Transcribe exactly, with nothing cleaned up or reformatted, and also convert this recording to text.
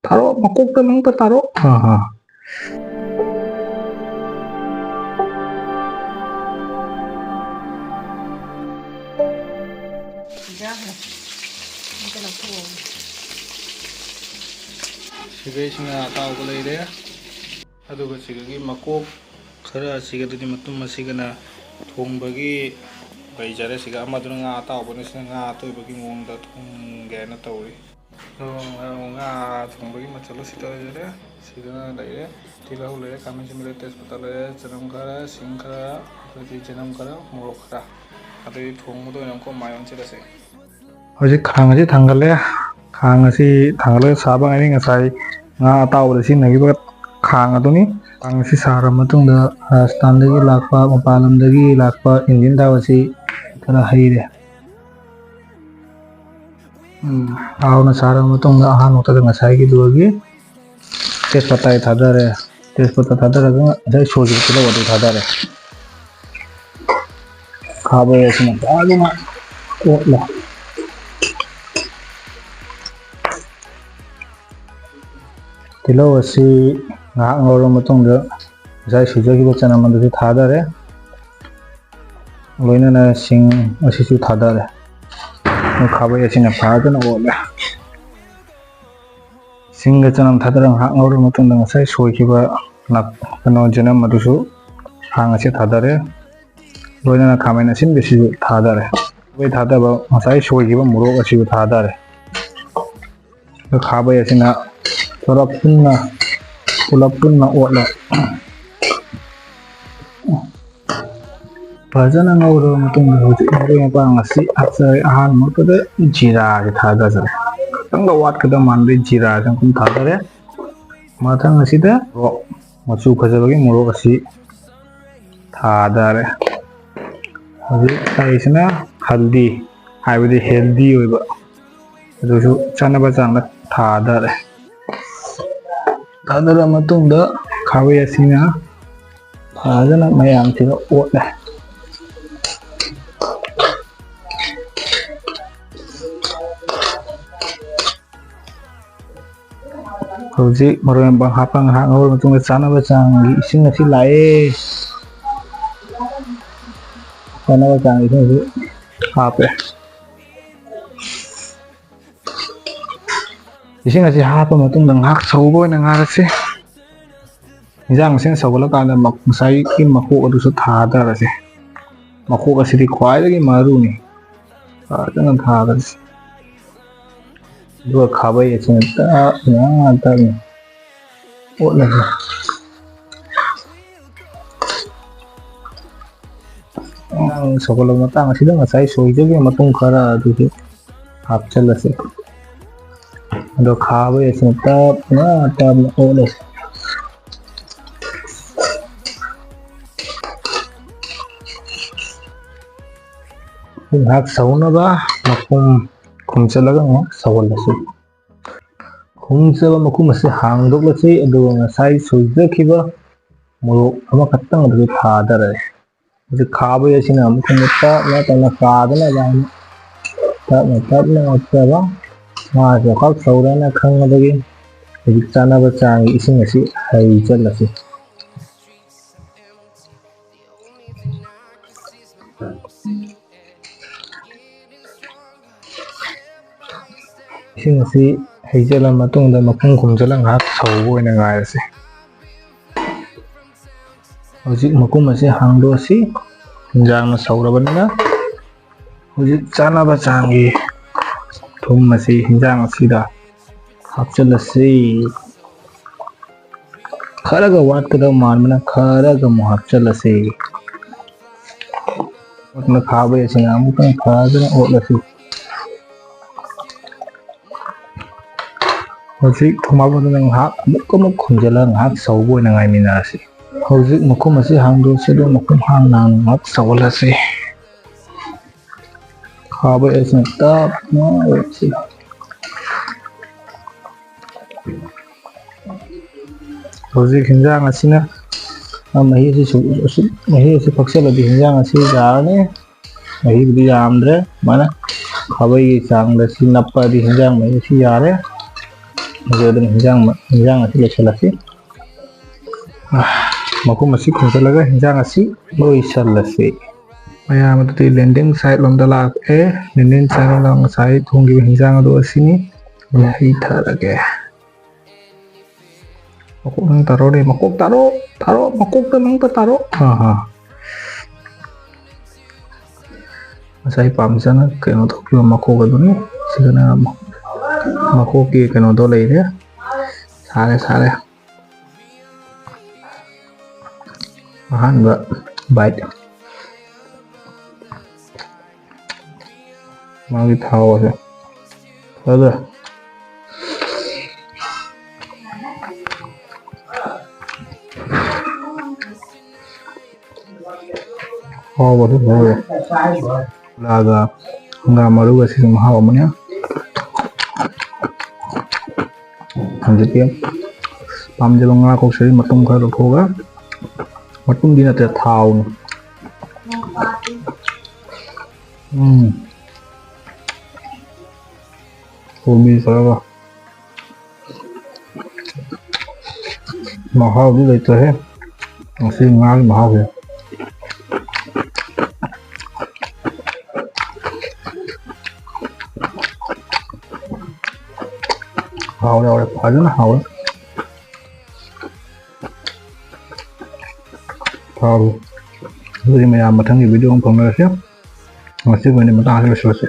ꯊꯥꯔꯛꯑꯣ, ꯃꯀꯣꯛꯇ ꯅꯪꯇ ꯊꯥꯔꯛꯑꯣ꯫ ꯑꯥ, ꯑꯥ꯫ ꯁꯤꯒꯩꯁꯤꯅ ꯑꯇꯥꯎꯕ ꯂꯩꯔꯦ꯫ ꯑꯗꯨꯒ ꯁꯤꯗꯒꯤ ꯃꯀꯣꯛ ꯈꯔ ꯑꯁꯤꯒ, ꯑꯗꯨꯗꯤ ꯃꯇꯨꯝ ꯑꯁꯤꯒꯅ ꯊꯣꯡꯕꯒꯤ ꯂꯩꯖꯔꯦ꯫ ꯁꯤꯒ ꯑꯃꯗꯨꯅ ꯉꯥ ꯑꯇꯥꯎꯕꯅꯤ, ꯁꯤꯅ ꯉꯥ ꯑꯇꯣꯏꯕꯒꯤ ꯃꯑꯣꯡꯗ ꯊꯣꯡꯒꯦꯅ ꯇꯧꯔꯤ꯫ ꯑꯗꯣ ꯉꯥ ꯊꯣꯡꯕꯒꯤ ꯃꯆꯜ ꯑꯁꯤ ꯂꯩꯖꯔꯦ꯫ ꯁꯤꯗ ꯂꯩꯔꯦ, ꯇꯤꯜꯍꯧ ꯂꯩꯔꯦ, ꯈꯥꯃꯦꯟ ꯑꯁꯤꯟꯕ ꯂꯩꯔꯦ, ꯇꯦꯖꯄꯇꯥ ꯂꯩꯔꯦ, ꯆꯅꯝ ꯈꯔ, ꯁꯤꯡ ꯈꯔ, ꯑꯗꯩꯗꯤ ꯆꯅꯝ ꯈꯔ, ꯃꯣꯔꯣꯛ ꯈꯔ꯫ ꯑꯗꯩ ꯊꯣꯡꯕꯗ ꯑꯣꯏꯅ ꯑꯃꯨꯛꯀ ꯃꯥꯏ ꯑꯣꯟꯁꯤꯜꯂꯁꯦ꯫ ꯍꯧꯖꯤꯛ ꯈꯥꯡ ꯑꯁꯤ ꯊꯥꯡꯒꯠꯂꯦ꯫ ꯈꯥꯡ ꯑꯁꯤ ꯊꯥꯡꯒꯠꯂꯒ ꯁꯥꯕ ꯉꯥꯏꯔꯤ꯫ ꯉꯁꯥꯏ ꯉꯥ ꯑꯇꯥꯎꯕꯗ ꯁꯤꯖꯤꯟꯅꯈꯤꯕ ꯈꯥꯡ ꯑꯗꯨꯅꯤ꯫ ꯈꯥꯡ ꯑꯁꯤ ꯁꯥꯔꯕ ꯃꯇꯨꯡꯗ ꯔꯥꯖꯁꯊꯥꯟꯗꯒꯤ ꯂꯥꯛꯄ, ꯃꯄꯥꯟ ꯂꯝꯗꯒꯤ ꯂꯥꯛꯄ ꯏꯟꯖꯤꯟ ꯊꯥꯎ ꯑꯁꯤ ꯈꯔ ꯍꯩꯔꯦ꯫ ꯎꯝ, ꯊꯥꯎꯅ ꯁꯥꯔꯕ ꯃꯇꯨꯡꯗ ꯑꯍꯥꯟꯕꯃꯛꯇꯗ ꯉꯁꯥꯏꯒꯤꯗꯨꯒꯤ ꯇꯦꯖꯄꯇꯥ ꯊꯥꯗꯔꯦ꯫ ꯇꯦꯖꯄꯇꯥ ꯊꯥꯗꯔꯒ ꯉꯁꯥꯏ ꯁꯣꯏꯈꯤꯕ ꯇꯤꯜꯍꯧ ꯑꯗꯨ ꯊꯥꯗꯔꯦ꯫ ꯈꯥꯕꯩ ꯑꯁꯤꯅ ꯐꯖꯅ ꯑꯣꯠꯂꯦ꯫ ꯇꯤꯜꯍꯧ ꯑꯁꯤ ꯉꯥꯏꯍꯥꯛ ꯉꯧꯔꯕ ꯃꯇꯨꯡꯗ ꯉꯁꯥꯏ ꯁꯨꯖꯈꯤꯕ ꯆꯅꯝ ꯑꯗꯨꯁꯨ ꯊꯥꯗꯔꯦ꯫ ꯂꯣꯏꯅꯅ ꯁꯤꯡ ꯑꯁꯤꯁꯨ ꯊꯥꯗꯔꯦ꯫ ꯈꯥꯕꯩ ꯑꯁꯤꯅ ꯐꯖꯅ ꯑꯣꯠꯂꯦ꯫ ꯁꯤꯡꯒ ꯆꯅꯝ ꯊꯥꯗꯔ ꯉꯥꯏꯍꯥꯛ ꯉꯧꯔꯕ ꯃꯇꯨꯡꯗ ꯉꯁꯥꯏ ꯁꯣꯏꯈꯤꯕ ꯅꯥ-, ꯀꯩꯅꯣ, ꯆꯅꯝ ꯑꯗꯨꯁꯨ ꯈꯥꯡ ꯑꯁꯤ ꯊꯥꯗꯔꯦ꯫ ꯂꯣꯏꯅꯅ ꯈꯥꯃꯦꯟ ꯑꯁꯤꯟꯕꯁꯤꯁꯨ ꯊꯥꯗꯔꯦ꯫ ꯑꯩꯈꯣꯏ ꯊꯥꯗꯕ ꯉꯁꯥꯏ ꯁꯣꯏꯈꯤꯕ ꯃꯣꯔꯣꯛ ꯑꯁꯤꯁꯨ ꯊꯥꯗꯔꯦ꯫ ꯑꯗꯨ ꯈꯥꯕꯩ ꯑꯁꯤꯅ ꯄꯨꯂꯞ ꯄꯨꯟꯅ, ꯄꯨꯂꯞ ꯄꯨꯟꯅ ꯑꯣꯠꯂꯦ꯫ ꯐꯖꯅ ꯉꯧꯔꯕ ꯃꯇꯨꯡꯗ ꯍꯧꯖꯤꯛ ꯃꯔꯣꯏ ꯃꯄꯥꯡ ꯑꯁꯤ ꯍꯥꯞꯆꯔꯦ꯫ ꯑꯍꯥꯟꯕꯃꯛꯇꯗ ꯖꯤꯔꯥꯁꯦ ꯊꯥꯗꯖꯔꯦ꯫ ꯈꯤꯇꯪꯒ ꯋꯥꯠꯀꯗꯕ ꯃꯥꯟꯕꯩ ꯖꯤꯔꯥꯁꯦ ꯑꯃꯨꯛ ꯊꯥꯗꯔꯦ꯫ ꯃꯊꯪ ꯑꯁꯤꯗ ꯃꯣꯔꯣꯛ, ꯃꯆꯨ ꯐꯖꯕꯒꯤ ꯃꯣꯔꯣꯛ ꯑꯁꯤ ꯊꯥꯗꯔꯦ꯫ ꯍꯧꯖꯤꯛ ꯊꯥꯛꯏꯁꯤꯅ ꯍꯜꯗꯤ, ꯍꯥꯏꯕꯗꯤ ꯍꯦꯜꯗꯤ ꯑꯣꯏꯕ, ꯑꯗꯨꯁꯨ ꯆꯥꯟꯅꯕ ꯆꯥꯡꯗ ꯊꯥꯗꯔꯦ꯫ ꯊꯥꯗꯔ ꯃꯇꯨꯡꯗ ꯈꯥꯕꯩ ꯑꯁꯤꯅ ꯐꯖꯅ ꯃꯌꯥꯝꯁꯤꯒ ꯑꯣꯠꯂꯦ꯫ ꯍꯧꯖꯤꯛ ꯃꯔꯣꯏ ꯃꯄꯥꯡ ꯍꯥꯞꯄ ꯉꯥꯏꯍꯥꯛ ꯉꯧꯔ ꯃꯇꯨꯡꯗ ꯆꯥꯅꯕ ꯆꯥꯡꯒꯤ ꯏꯁꯤꯡ ꯑꯁꯤ ꯂꯥꯛꯑꯦ꯫ ꯆꯥꯅꯕ ꯆꯥꯡꯒꯤ ꯏꯁꯤꯡ ꯑꯁꯤ ꯍꯥꯞꯄꯦ꯫ ꯏꯁꯤꯡ ꯑꯁꯤ ꯍꯥꯞꯄ ꯃꯇꯨꯡꯗ ꯉꯥꯏꯍꯥꯛ ꯁꯧꯕ ꯑꯣꯏꯅ ꯉꯥꯏꯔꯁꯤ꯫ ꯏꯟꯖꯥꯡ ꯃꯁꯤꯅ ꯁꯧꯒꯠꯂꯀꯥꯟꯗ ꯃ-, ꯉꯁꯥꯏꯒꯤ ꯃꯀꯣꯛ ꯑꯗꯨꯁꯨ ꯊꯥꯗꯔꯁꯦ꯫ ꯃꯀꯣꯛ ꯑꯁꯤꯗꯤ ꯈ꯭ꯋꯥꯏꯗꯒꯤ ꯃꯔꯨꯅꯤ꯫ ꯐꯖꯅ ꯊꯥꯗꯔꯁꯤ꯫ ꯑꯗꯨꯒ ꯈꯥꯕꯩ ꯑꯁꯤꯅ ꯇꯞꯅ ꯇꯞꯅ ꯑꯣꯠꯂꯁꯤ꯫ ꯏꯟꯖꯥꯡ ꯁꯧꯒꯠꯂꯕ ꯃꯇꯥꯡ ꯑꯁꯤꯗ ꯉꯁꯥꯏ ꯁꯣꯏꯖꯈꯤꯕ ꯃꯇꯨꯡ ꯈꯔ ꯑꯗꯨꯁꯨ ꯍꯥꯞꯆꯤꯜꯂꯁꯤ꯫ ꯑꯗꯣ ꯈꯥꯕꯩ ꯑꯁꯤꯅ ꯇꯞꯅ ꯇꯞꯅ ꯑꯣꯠꯂꯁꯤ꯫ ꯉꯥꯏꯍꯥꯛ ꯁꯧꯅꯕ ꯃꯈꯨꯝ ꯈꯨꯝꯖꯤꯜꯂꯒ ꯉꯥꯏꯍꯥꯛ ꯁꯧꯍꯜꯂꯁꯤ꯫ ꯈꯨꯝꯖꯤꯜꯂꯕ ꯃꯈꯨꯝ ꯑꯁꯤ ꯍꯥꯡꯗꯣꯛꯂꯁꯤ, ꯑꯗꯨꯒ ꯉꯁꯥꯏ ꯁꯣꯏꯖꯈꯤꯕ ꯃꯣꯔꯣꯛ ꯑꯃꯈꯛꯇꯪ ꯑꯗꯨꯁꯨ ꯊꯥꯗꯔꯦ꯫ ꯍꯧꯖꯤꯛ ꯈꯥꯕꯩ ꯑꯁꯤꯅ ꯑꯃꯨꯛ ꯇꯞꯅ ꯇꯞꯅ ꯀꯥꯗꯅꯕ ꯍꯥꯏꯅ ꯇꯞꯅ ꯇꯞꯅ ꯑꯣꯠꯆꯕ꯫ ꯃꯥꯁꯦ ꯈꯛ ꯁꯧꯔꯦꯅ ꯈꯪꯕꯗꯒꯤ ꯍꯧꯖꯤꯛ ꯆꯥꯅꯕ ꯆꯥꯡꯒꯤ ꯏꯁꯤꯡ ꯑꯁꯤ ꯍꯩꯖꯤꯜꯂꯁꯤ꯫ ꯏꯁꯤꯡ ꯑꯁꯤ ꯍꯩꯖꯤꯜꯂ ꯃꯇꯨꯡꯗ ꯃꯈꯨꯝ ꯈꯨꯝꯖꯤꯜꯂ ꯉꯥꯏꯍꯥꯛ ꯁꯧꯕ ꯑꯣꯏꯅ ꯉꯥꯏꯔꯁꯤ꯫ ꯍꯧꯖꯤꯛ ꯃꯈꯨꯝ ꯑꯁꯤ ꯍꯥꯡꯗꯣꯛꯑꯁꯤ꯫ ꯍꯤꯟꯖꯥꯡꯅ ꯁꯧꯔꯕꯅꯤꯅ ꯍꯧꯖꯤꯛ ꯆꯥꯅꯕ ꯆꯥꯡꯒꯤ ꯊꯨꯝ ꯑꯁꯤ ꯍꯤꯟꯖꯥꯡ ꯑꯁꯤꯗ ꯍꯥꯞꯆꯤꯜꯂꯁꯤ꯫ ꯈꯔꯒ ꯋꯥꯠꯀꯗꯕ ꯃꯥꯟꯕꯅ ꯈꯔꯒ ꯑꯃꯨꯛ ꯍꯥꯞꯆꯤꯜꯂꯁꯤ꯫ ꯑꯣꯠꯅ ꯈꯥꯕꯩ ꯑꯁꯤꯅ ꯑꯃꯨꯛꯇꯪ ꯐꯖꯅ ꯑꯣꯠꯂꯁꯤ꯫ ꯍꯧꯖꯤꯛ ꯊꯨꯝ ꯍꯥꯞꯄꯗꯨꯅ ꯉꯥꯏꯍꯥꯛ ꯑꯃꯨꯛ ꯑꯃꯨꯛ ꯈꯨꯝꯖꯤꯜꯂꯒ ꯉꯥꯏꯍꯥꯛ ꯁꯧꯕ ꯑꯣꯏꯅ ꯉꯥꯏꯃꯤꯟꯅꯔꯁꯤ꯫ ꯍꯧꯖꯤꯛ ꯃꯈꯨꯝ ꯑꯁꯤ ꯍꯥꯡꯗꯣꯛꯁꯤ, ꯑꯗꯨꯒ ꯃꯈꯨꯝ ꯍꯥꯡꯅ ꯉꯥꯏꯍꯥꯛ ꯁꯧꯍꯜꯂꯁꯤ꯫ ꯈꯥꯕꯩ ꯑꯁꯤꯅ ꯇꯞꯅ ꯑꯣꯠꯁꯤ꯫ ꯍꯧꯖꯤꯛ ꯍꯤꯟꯖꯥꯡ ꯑꯁꯤꯅ ꯃꯍꯤ ꯑꯁꯤ ꯁꯨ-, ꯑꯁꯨꯛ, ꯃꯍꯤ ꯑꯁꯤ ꯐꯛꯆꯜꯂꯗꯤ ꯍꯤꯟꯖꯥꯡ ꯑꯁꯤ ꯌꯥꯔꯅꯤ꯫ ꯃꯍꯤꯕꯨꯗꯤ ꯌꯥꯝꯗ꯭ꯔꯦ꯫ ꯁꯨꯃꯥꯏꯅ ꯈꯥꯕꯩꯒꯤ ꯆꯥꯡꯗ ꯁꯤ ꯅꯞꯄꯗꯤ ꯍꯤꯟꯖꯥꯡ ꯃꯍꯤ ꯑꯁꯤ ꯌꯥꯔꯦ꯫ ꯍꯧꯖꯤꯛ ꯑꯗꯨꯝ ꯍꯤꯟꯖꯥꯡ ꯃ-, ꯍꯤꯟꯖꯥꯡ ꯑꯁꯤ ꯂꯣꯏꯁꯤꯜꯂꯁꯤ꯫ ꯑꯥ, ꯃꯈꯨꯝ ꯑꯁꯤ ꯈꯨꯝꯖꯤꯜꯂꯒ ꯍꯤꯟꯖꯥꯡ ꯑꯁꯤ ꯂꯣꯏꯁꯤꯜꯂꯁꯤ꯫ ꯃꯌꯥꯝ ꯑꯗꯨꯗꯤ landing site ꯂꯣꯝꯗ ꯂꯥꯛꯑꯦ꯫ Landing site ꯂꯣꯝꯗ ꯉꯁꯥꯏ ꯊꯣꯡꯈꯤꯕ ꯍꯤꯟꯖꯥꯡ ꯑꯗꯨ ꯑꯁꯤꯅꯤ꯫ ꯃꯍꯤ ꯊꯥꯔꯒꯦ꯫ ꯃꯀꯣꯛ ꯅꯪ ꯇꯥꯔꯣꯅꯦ, ꯃꯀꯣꯛ ꯇꯥꯔꯣ, ꯇꯥꯔꯣ, ꯃꯀꯣꯛꯇ ꯅꯪꯇ ꯇꯥꯔꯣ꯫ ꯑꯥ, ꯑꯥ꯫ ꯉꯁꯥꯏ ꯄꯥꯝꯆꯥꯅ ꯀꯩꯅꯣ ꯇꯧꯈꯤꯕ ꯃꯀꯣꯛ ꯑꯗꯨꯅꯤ꯫ ꯁꯤꯗꯅ ꯃꯀꯣꯛꯀꯤ ꯀꯩꯅꯣꯗꯣ ꯂꯩꯔꯦ꯫ ꯁꯥꯔꯦ, ꯁꯥꯔꯦ꯫ ꯑꯍꯥꯟꯕ bite꯫ ꯃꯥꯒꯤ ꯊꯥꯎ ꯑꯁꯦ ꯐꯖꯗ꯭ꯔꯦ꯫ ꯍꯥꯎꯕꯁꯨ ꯐꯖꯗ꯭ꯔꯦ꯫ ꯂꯥꯒ ꯍꯪꯒꯥꯝ ꯃꯔꯨꯒ ꯁꯤꯁꯨ ꯃꯍꯥꯎ ꯑꯃꯅꯤ꯫ ꯍꯧꯖꯤꯛꯀꯤ ꯄꯥꯝꯖꯕ ꯉꯥ ꯀꯣꯛꯁꯤꯗꯤ ꯃꯇꯨꯝ ꯈꯔ ꯂꯧꯊꯣꯛꯑꯒ, ꯃꯇꯨꯝꯗꯤ ꯅꯠꯇꯦ, ꯊꯥꯎꯅꯤ꯫ ꯎꯝ꯫ ꯊꯣꯡꯕꯤ ꯇꯧꯔꯒ꯫ ꯃꯍꯥꯎꯗꯤ ꯂꯩꯇ꯭ꯔꯦꯍꯦ꯫ ꯉꯁꯤ ꯉꯥꯒꯤ ꯃꯍꯥꯎꯁꯦ꯫ ꯍꯥꯎꯔꯦ, ꯍꯥꯎꯔꯦ, ꯐꯖꯅ ꯍꯥꯎꯔꯦ꯫ ꯍꯥꯎꯔꯦ꯫ ꯑꯗꯨꯗꯤ ꯃꯌꯥꯝ ꯃꯊꯪꯒꯤ video ꯑꯃ ꯐꯪꯅꯔꯁꯤ꯫ ꯉꯁꯤꯒꯤ ꯑꯣꯏꯅ ꯃꯇꯥꯡ ꯑꯁꯤꯗ ꯂꯣꯏꯁꯤꯜꯂꯁꯤ꯫